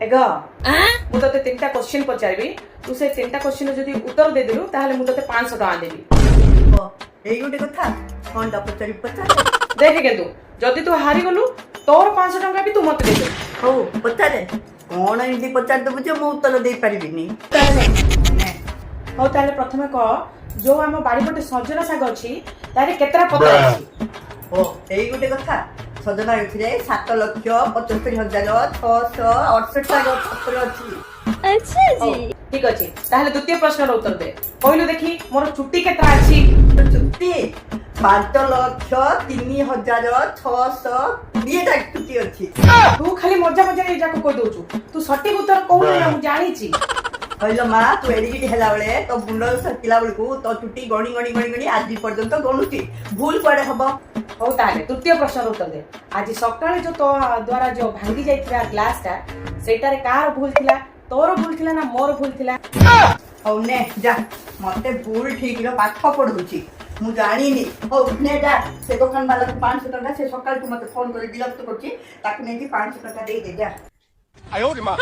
ଏଗ, ମୁଁ ତତେ ତିନିଟା କ୍ୱେଶ୍ଚିନ୍ ପଚାରିବି। ତୁ ସେ ତିନିଟା କ୍ୱେଶ୍ଚିନ୍ ଯଦି ଉତ୍ତର ଦେଇଦେଲୁ, ତାହେଲେ ମୁଁ ତତେ 500 ଟଙ୍କା ଦେବି। ଓ, ଏଇ ଗୋଟେ କଥା? କଣଟା ପଚାରିବି, ପଚାର। ଦେଖେ କିନ୍ତୁ, ଯଦି ତୁ ହାରିଗଲୁ, ତୋର 500 ଟଙ୍କା ବି ତୁ ମତେ ଦେଇଦେବୁ। ହଉ, ପଚାରେ। କଣ ଏମିତି ପଚାରିଦେବୁ ଯେ ମୁଁ ଉତ୍ତର ଦେଇପାରିବିନି? ନେ। ହଉ, ତାହେଲେ ପ୍ରଥମେ କହ, ଯୋଉ ଆମ ବାଡିପଟେ ସଜନା ଶାଗ ଅଛି, ତାରେ କେତେଟା ପତ୍ର ଅଛି? ଓ, ଏଇ ଗୋଟେ କଥା? ସଜନା ଗଛରେ 7,75,668ଟା ପତ୍ର ଅଛି। ହଉ, ଠିକ ଅଛି। ତାହେଲେ ଦ୍ୱିତୀୟ ପ୍ରଶ୍ନର ଉତ୍ତର ଦେ। କହିଲୁ ଦେଖି, ମୋର ଚୁଟି କେତେଟା ଅଛି? ଚୁଟି 5,03,620ଟା ଚୁଟି ଅଛି। ତୁ ଖାଲି ମଜା ମଜାରେ ଏଇ ଯାକ କହିଦଉଛୁ। ତୁ ସଠିକ ଉତ୍ତର କହୁନୁ ନା, ମୁଁ ଜାଣିଛି। କହିଲ ମା, ତୁ ଏଡ଼ିକି ହେଲା ବେଳେ, ତୋ ମୁଣ୍ଡ ସରିଲା ବେଳକୁ ତୋ ଚୁଟି ଗଣି ଗଣି ଗଣି ଗଣି ଆଜି ପର୍ଯ୍ୟନ୍ତ ଗଣୁଛି। ଭୁଲ କୁଆଡେ ହବ? ହଉ, ତାହେଲେ ତୃତୀୟ ପ୍ରଶ୍ନର ଉତ୍ତର ଦେ। ଆଜି ସକାଳେ ଯୋଉ ତୋ ଦ୍ୱାରା ଯୋଉ ଭାଙ୍ଗି ଯାଇଥିଲା ଗ୍ଲାସଟା, ସେଇଟାରେ କାହାର ଭୁଲ ଥିଲା? ତୋର ଭୁଲ ଥିଲା ନା ମୋର ଭୁଲ ଥିଲା? ହଉ, ନେ ଯା। ମତେ ଭୁଲ ଠିକ ର ପାଠ ପଢଉଛି, ମୁଁ ଜାଣିନି। ହଉ, ନେ ଯା, ସେ ଦୋକାନ ବାଲାକୁ 500 ଟଙ୍କା, ସେ ସକାଳଠୁ ମତେ ଫୋନ କରି ବିରକ୍ତ କରୁଛି, ତାକୁ ନେଇକି 500 ଟଙ୍କା ଦେଇଦେ ଯା। 哎呦我的妈！